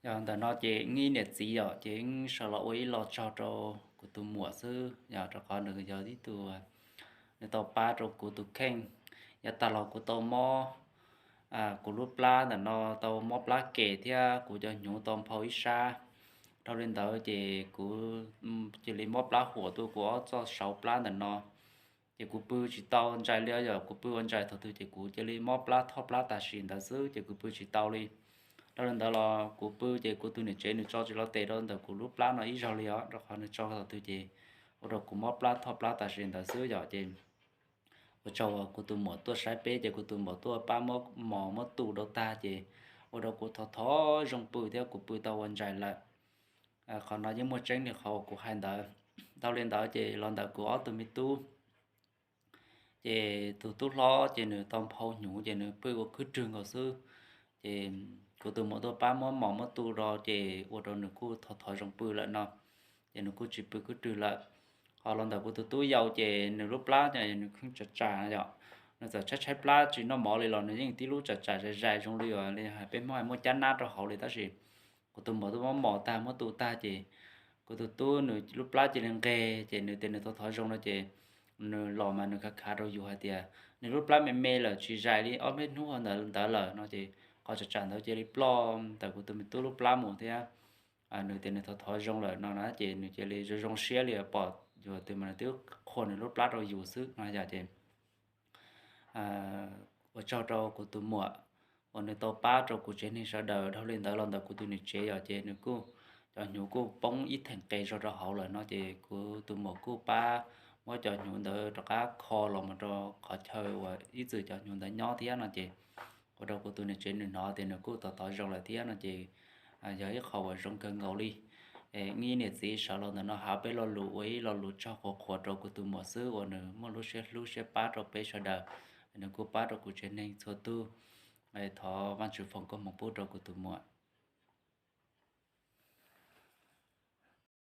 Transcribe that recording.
Yog ntawm no ces wb ib niam txiv yom, ces wb sawv los ua ib lo tsaug rau kuv tus muam xwb yog rau qhov nws yog ib tug, nws tau pab rau kuv tus kheej. Yav tag los kuv tau mob, kuv lub plab ntawm no tau mob plab kem thiab kuv cov hnyuv tau nphau ib sab. Dhau li ntawd ces kuv cia li mob plab huam tuaj kuv ob txoj saud plab ntawm no. Ces kuv pw tsis tau ntsais li, yog kuv pw ua ntsais thaum twg ces kuv cia li mob plab thoj plab tam sim ntawd xwb ces kuv pw tsis tau li. Dhau li ntawd los kuv pw ces kuv tus niam tsev nws tso tsis los tes rau ntawm kuv lub plab no ib zaug li os, rau qhov nws tso thaum twg ces ua rau kuv mob plab thoj plab tam sim ntawd xwb yom. Ces ua tsaug uas kuv tus muam tuaj saib peb ces kuv tus muam tuaj pab muab mos muab tu rau tag ces ua rau kuv thov thov zoo pw thiab kuv pw tau ua ntsais lawm. Qhov no yeej muaj tseeb li qhov uas kuv hais ntawd. Dhau li ntawd ces los ntawm kuv ob tug me tub, ces tus tub hlob ces nws tau nphau hnyuv ces nws pw ua khwb rwg nkaus xwb. Ces kuv tus muam tuaj pab muab mos muab tu rau ces ua rau nws kuj thov thov zoo pw lawm no, ces nws kuj tsis pw khwb rwg lawm. Ho los ntawm kuv tus tub yau ces nws lub plab nws kheej tsam tsam yom, nws txawm tshaib tshaib plab tsis noj mov li los nws yeej tib lub tsam tsam zais zais zoo li uas li hais peb Hmoob hais muaj cab nab rau hauv li tab sis kuv tus muam tuaj muab mos tag muab tu tag ces kuv tus tub nws lub plab cia li nqes ces nws tias nws thov thov zoo no ces nws los mas nws khav khav rau yus hais tias nws lub plab me me lawm tsis zais li ob peb hnub ntawd ntawd lawm no ces qhov tsam tsam ntawd cia li ploj ntawm kuv tus me tub lub plab mus thiab. Nws tias nws thov thov zoo lawm no na ces nws cia li zoo zoo siab li pom yus twg mas nws twb qhuas nws lub plab rau yus xwb no yom. Ces ua tsaug rau kuv tus muam uas nws tau pab rau kuv tsev neeg sawv daws. Dhau li ntawd los ntawm kuv tus niam tsev yom ces nws kuj, cov hnyuv kuj poob ib theem qes zog rau hauv lawm no ces kuv tus muam kuj pab muab cov hnyuv ntawd rov qab kho los mus rau qhov chaw uas ib txwm cov hnyuv ntawd nyob thiab no ces ua rau kuv tus niam tsev nws hnov tias nws kuj thov thov zoo lawm thiab no ces yog ib qho uas zoo kawg nkaus li. Wb ib niam txiv sawv los ntawm no hais peb lo lus ua ib lo lus tsaug qhuav qhuav rau kuv tus muam xwb uas nws muaj lub siab hlub siab pab rau peb sawv daws, nws kuj pab rau kuv tsev neeg txhua tus. Thov Vajtswv foom koob hmoov pub rau kuv tus muam.